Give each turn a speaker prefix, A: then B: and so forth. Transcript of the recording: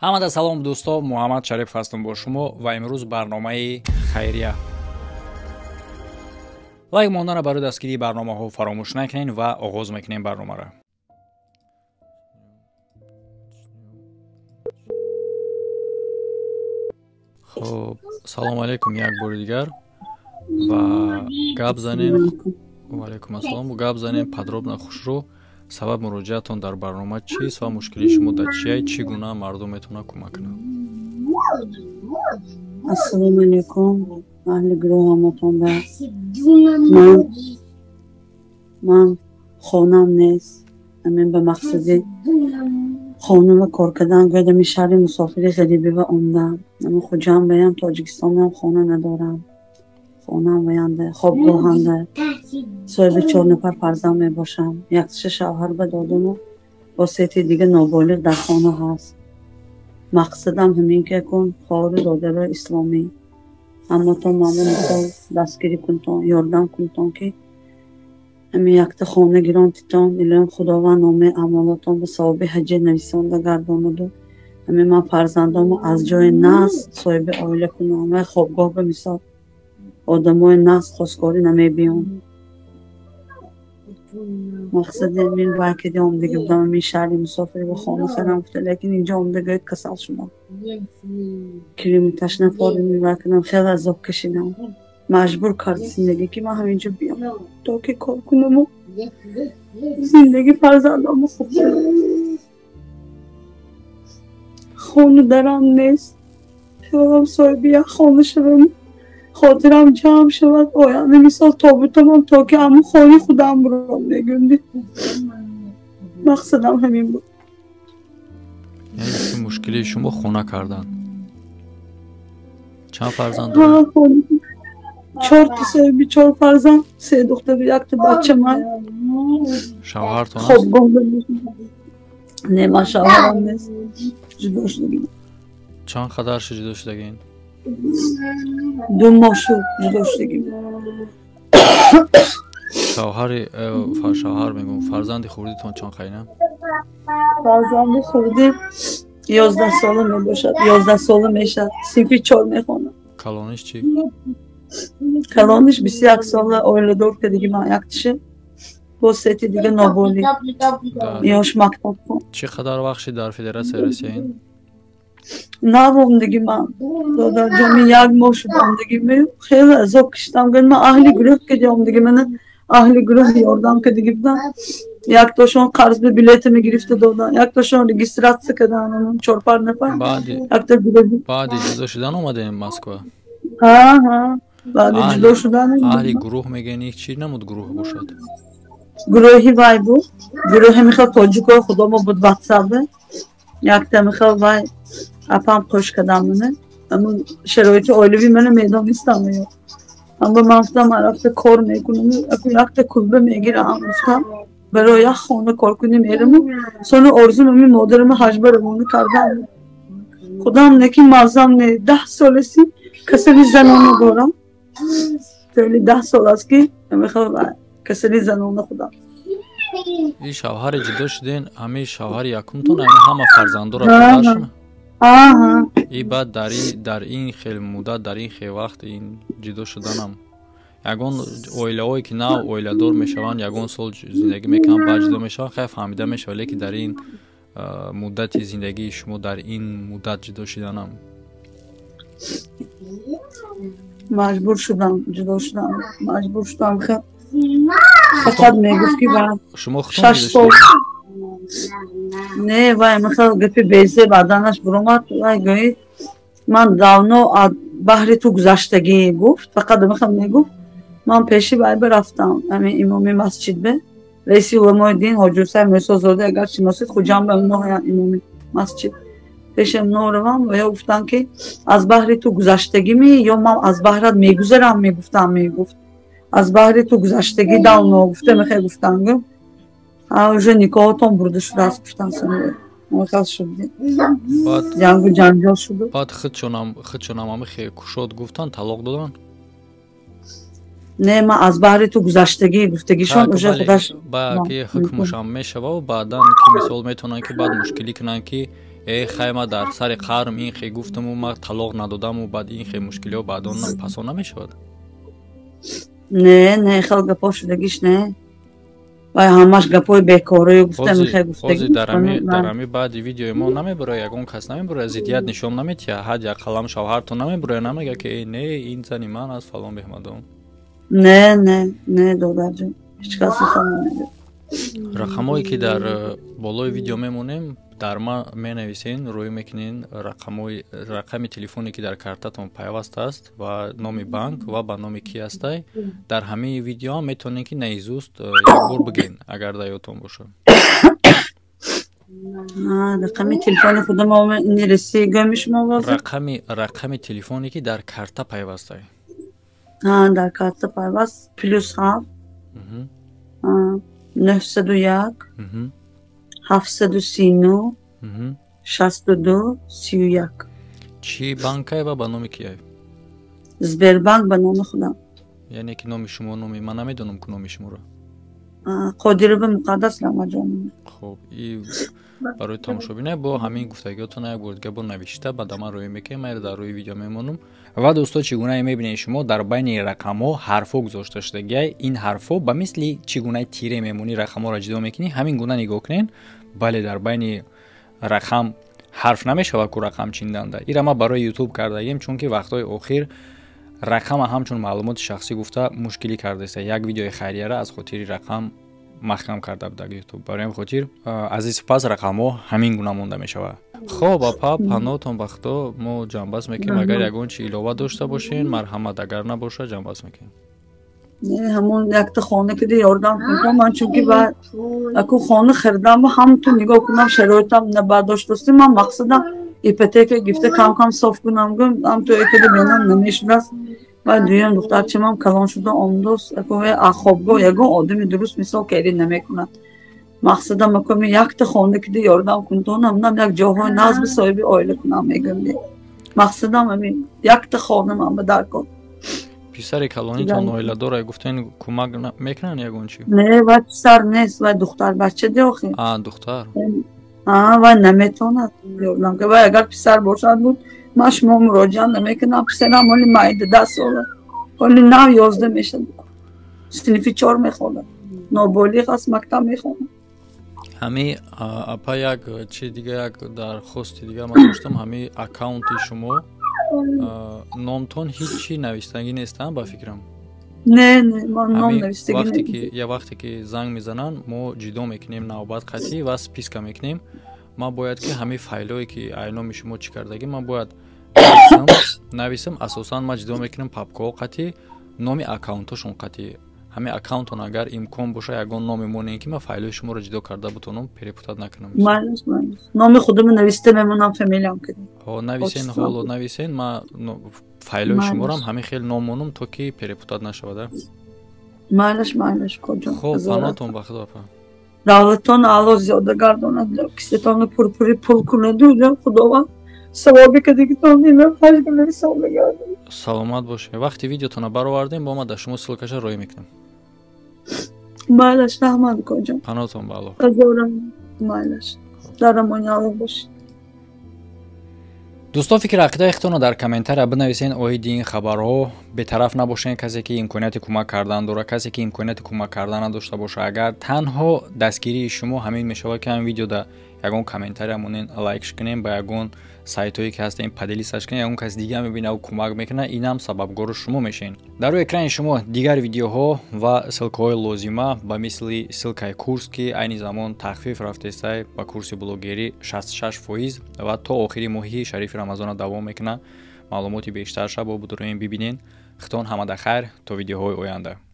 A: Ҳамада салом дӯсто, Муҳаммад Шарипов ҳастам бо шумо ва имрӯз барномаи хайрия. Лайк монданро барои дастгирии барномаҳо фаромӯш накунед ва оғоз мекунем барномаро. Хоб, салом алейкум як бори дигар ва гап занем. Ва алейкум ассалом. Гап занем подробно хушрӯ. Сабаб муроҷиатон дар барнома чист ва мушкилии шумо дар чия, чӣ гуна мардум метавонад кӯмак кунад?
B: Ассалому алайкум, аҳли гурӯҳ ҳаматон ба. Ман хонам нест. Ҳамин ба мақсади хона ва кор кардан гӯяд ҳамин шаҳри мусофири ғарибӣ ба омдам. Ҳамин Хуҷанд баям, Тоҷикистонам хона надорам. Хонам баянда, хобгоҳанда. Соҳиби 4 нафар фарзанд мебошам. Якташа шавҳар ба додаму бо сети дига ноболиғ дар хона ҳаст. Мақсадам ҳамин ки якун хоҳару додарои исломӣ ҳаматон мана мисол дастгирӣ кунтон, ёрдам кунтон ки ҳамин якта хона гирон титон, илоҳим Худованд номаи аъмолотон ба савоби ҳаҷа нависонда гардонаду ҳамин ман фарзандонро аз ҷои нас соҳиби оила кунам. Вай хобгоҳ ба мисол одамои нас хосгорӣ намебиён. Мақсади ҳамин вай киди омдагӣ будам, ҳамин шаҳри мусофири ба хона харам гуфта, лекин инҷо омда гӯяд касал шудам. Кирими ташна форими вай кардам, хеле азоб кашидам. Маҷбур кард зиндагӣ ки ман ҳаминҷо биём то ки кор кунаму зиндагӣ фарзандонро хуб кунам. Хону дарам нест. Хиёлам соҳиби як хона шавам, хотирам ҷамъ шавад, оянда мисол тобутамам то ки ҳамун хони худам бурам мегӯям. Мақсадам ҳамин буд.
A: Яъне ки мушкилии шумо хона кардан. Чанд фарзанд доред?
B: 4 та соҳиби 4 фарзанд, 3 духтару якта бача ман.
A: Шавҳартон аст?
B: Хобгоҳ не, ман шавҳарам нест. Ҷудо шудагим.
A: Чанд қадар шуд ҷудо шудагин?
B: 2 моҳ шуд ҷудо шудагим.
A: Шавҳар мегӯм, фарзанди хурдитон чанд қайна?
B: Фарзанди хурдӣ 11 сола мебошад, 11 сола мешавад, синфи 4 мехонад.
A: Калониш чӣ?
B: Калониш 21 сола, оиладор кардагӣ ман яктиша, бо сети дига ноболиғ. Ёш мактаб хон.
A: Чӣ қадар вақт шуд дар Федератсияи Россияин?
B: Навомдагӣ ман додарҷоми як моҳ шуд омдагӣ. Хеле азоб кашидам. Гӯяд ман аҳли гурӯҳ кардӣ омдагӣ, мана аҳли гурӯҳ ёрдам кардагӣ будам. Яктошон қарз ба билета мегирифта додан, яктошон регистратсия кардан, 4-5 нафар. Якта гурӯҳ.
A: Баъди ҷудо шудан омадем Москва?
B: Ҳа, ҳа. Баъди ҷудо шудан.
A: Аҳли гурӯҳ мегӯянд, чӣ намуд гурӯҳ бошад?
B: Гурӯҳи вай буд. Гурӯҳи михел тоҷикои худомо буд ватсапе. Якта михел вай апам қӯш кардам мана. Ҳамун шароити оилавӣ мана медонистам. Аммо ман гуфтам ман рафта кор мекунам, якта кулба мегирам гуфтам. Барои як хона кор кунӣ мераму. Сони орзум ҳамин модарама ҳаҷба равона кардам. Худам не ки маззам не, 10 соласи касали занона дорам. Тӯли 10 сол аст ки касали занона худам.
A: Ин шавҳари ҷудо шуден, ҳамин шавҳари якумтон, ҳамин ҳама фарзандоро падар шуд?
B: Аҳа.
A: И баъд дар ин хел муддат, дар ин хел вақт ин ҷудо шуданам ягон оилаҳое ки нав оиладор мешаванд, ягон сол зиндагӣ мекунанд, баъд ҷудо мешаванд, хеле фаҳмида мешавад, лекин дар ин муддати зиндагии шумо дар ин муддат ҷудо шуданам
B: маҷбур шудам, ҷудо шудам, маҷбур шудам. Фақат мегуфт ки
A: шумо
B: 6 сол не, вай михел гапи безе баъданаш буромад, вай гӯед ман давно баҳри ту гузаштагӣ гуфт, фақат михел мегуфт ман пеши вай бирафтам, ҳамин имоми масҷид бе, раиси уламои дин Ҳоҷи Ҳусайн Мӯсозода, агар шиносед, Хуҷанд ба ноҳиян имоми масҷид. Пешам норавам ва ё гуфтам ки аз баҳри ту гузаштагӣ ё ман аз баҳрат мегузарам, мегуфтам, мегуфт аз баҳри ту гузаштагӣ давно гуфта мехе гуфтам, гум уже никоҳотон бурда шудааст гуфтам, мехел шуд ҷангу ҷанҷол шуд.
A: Баъд худшонам ҳамихе кушод гуфтан, талоқ додан?
B: Не, ман аз баҳри ту гузаштагӣ гуфтагишон уже худаш
A: ба ки ҳукмушам мешава, баъдан ки мисол метавонанд, ки баъд мушкилӣ кунанд, ки э хай, ма дар сари қарм ин хе гуфтаму ма талоқ надодаму, баъд ин хе мушкилиҳо баъдон пасо намешавад?
B: Не, не, хел гапо шудагиш не. Вай ҳамаш гапои бекорию гуфта мехе гуфтагӣ.
A: Дар ҳами баъди видеои мо намебуроя, ягон кас намебуроя, зиддият нишон наметиҳа, ҳад як қалам шавҳартон намебуроя, намега, ки э не, ин зани ман аст, фалон беҳмадон?
B: Не, не, не, додарҷон, ҳеҷ кас намегӯяд.
A: Рақамҳое, ки дар болои видео мемонем, дар ма менависен, рӯй мекунен рақамҳои, рақами телефоне, ки дар картатон пайваст аст, ва номи банк ва ба номи ки ҳастай. Дар ҳамаи видеоам метавонем, ки наизусть якбор бигӯен, агар дар ёдтон бошад.
B: Рақами телефони худам нереси гӯми шумо воза?
A: Рақами телефоне, ки дар карта пайвастай.
B: Дар карта пайваст: +7 901 739 62 31.
A: Чӣ банкае ва ба номи кияй?
B: Сбербанк, ба номи худам.
A: Яъне ки номи шумо, номи ман намедонам ку номи шуморо.
B: Қодирова Муқаддас Рамаҷонова.
A: Хуб, и барои тамошобина бо ҳамин гуфтагиҳотон як бор дига бо навишта ба дама рӯй мекунем, ман дар рӯи видео мемонам. Ва дӯсто, чӣ гунае мебинед шумо, дар байни рақамҳо ҳарфҳо гузошта шудагиай. Ин ҳарфҳо ба мисли чӣ гунаи тире мемонӣ, рақамҳоро ҷудо мекунӣ, ҳамин гуна нигоҳ кунед. Бале, дар байни рақам ҳарф намешавад ку рақам чинданда. Ира ма барои Ютуб кардагим, чунки вақтҳои охир рақама ҳамчун маълумоти шахсӣ гуфта мушкилӣ кардаиста. Як видеои хайрияра аз хотири рақам маҳкам карда будак Ютуб. Барои ҳамин хотир аз ин сипас рақамҳо ҳамин гуна монда мешавад. Хоб, апа, паноҳтон ба Худо, мо ҷамъбаст мекунем. Агар ягон чи илова дошта бошен, марҳамат, агар набошад, ҷамъбаст мекунем.
B: Ҳамон якта хона киди ёрдам кунам ман, чунки ба аку хона хирдам, ҳамту нигоҳ кунам, шароитам набардоштастим. Ман мақсадам ипотека гифта, кам кам соф кунам гум, ҳамту экиди бенам намешудааст. Ва дуюм духтарчамам калон шуда омдост, аку хобгоҳ ягон одами дуруст мисол кери намекунад. Мақсадам акуми якта хона киди ёрдам кунтонам, нам як ҷоҳои назби соҳиби оила кунам мегӯм. Мақсадам ҳамин якта хона ман ба даркор.
A: Писари калонитон оиладора гуфтен, кӯмак мекунанд ягон чи?
B: Не, вай писар нест, вай духтар бача де охи.
A: А, духтар.
B: Вай наметавонад ёрдам. Вай агар писар бошад буд, ман шумо муроҷиат намекунам. Писарам ҳоли майда, 10 сола, ҳоли нав 11 мешад, синфи чор мехонад, ноболиғ аст, мактаб мехонад.
A: Ҳами апа, як чи дига, як дархости дига ман доштам. Ҳами аккаунти шумо номтон ҳеҷ чи навиштагӣ нестам, ба фикрам.
B: Не, не, ман ном навиштагӣ.
A: Вақте ки я вақте ки занг мезананд, мо ҷудо мекунем навбат қатъӣ ва списка мекунем. Ман бояд ки ҳамин файлое, ки ай номи шумо чӣ кардагӣ, ман бояд нависам. Асосан ман ҷудо мекунам папкаҳо қатъӣ, номи аккаунтошон қатъӣ. Ҳамин аккаунтон агар имкон боша, ягон номе монем, ки ман файлҳои шуморо ҷудо карда бутонам, перепутать накунам.
B: Номи худамро нависта мемонам, фамилиям.
A: Ҳо, нависен, ҳоло нависен, ман файлҳои шуморам ҳамин хел ном монам, то ки перепутать нашавада.
B: Майлаш, майлаш, коҷон.
A: Хоб, паноҳтон ба Худо, апа.
B: Давлатон Алло зиёда гардонад, кисатонро пурпури пул кунаду Худованд савоби кадигитон ина ҳаҷ ҳисоб мегардонад.
A: Саломат бошед. Вақти видеотонро баровардем, бо ма дар шумо ссылкаша роӣ мекунам.
B: Майлаш, раҳмат, коҷон.
A: Паноҳтон ба Алло.
B: Ҳазорам майлаш, дар амони Алло бошед.
A: Дӯстон, фикри ақидаи худтонро дар комментария бинависен оиди ин хабарҳо. Бетараф набошен. Касе, ки имконияти кӯмак кардан дорад, касе, ки имконияти кӯмак кардан надошта боша, агар танҳо дастгирии шумо ҳамин мешавад, ки ҳамин видеода ягон комментария монен, лайкш кунем, ба ягон сайтҳое, ки ҳастем, поделиться кунем, ягон каси дига мебинад, кӯмак мекунад, инам сабабгори шумо мешавед. Дар рӯи экрани шумо дигар видеоҳо ва ссылкаҳои лозима, ба мисли ссылкаи курс, ки айни замон тахфиф рафтестай ба курси блогерӣ 66% ва то охири моҳи шарифи Рамазона давом мекунад. Маълумоти бештарша бо будроем бибинен. Хитон ҳамада хайр, то видеоҳои оянда.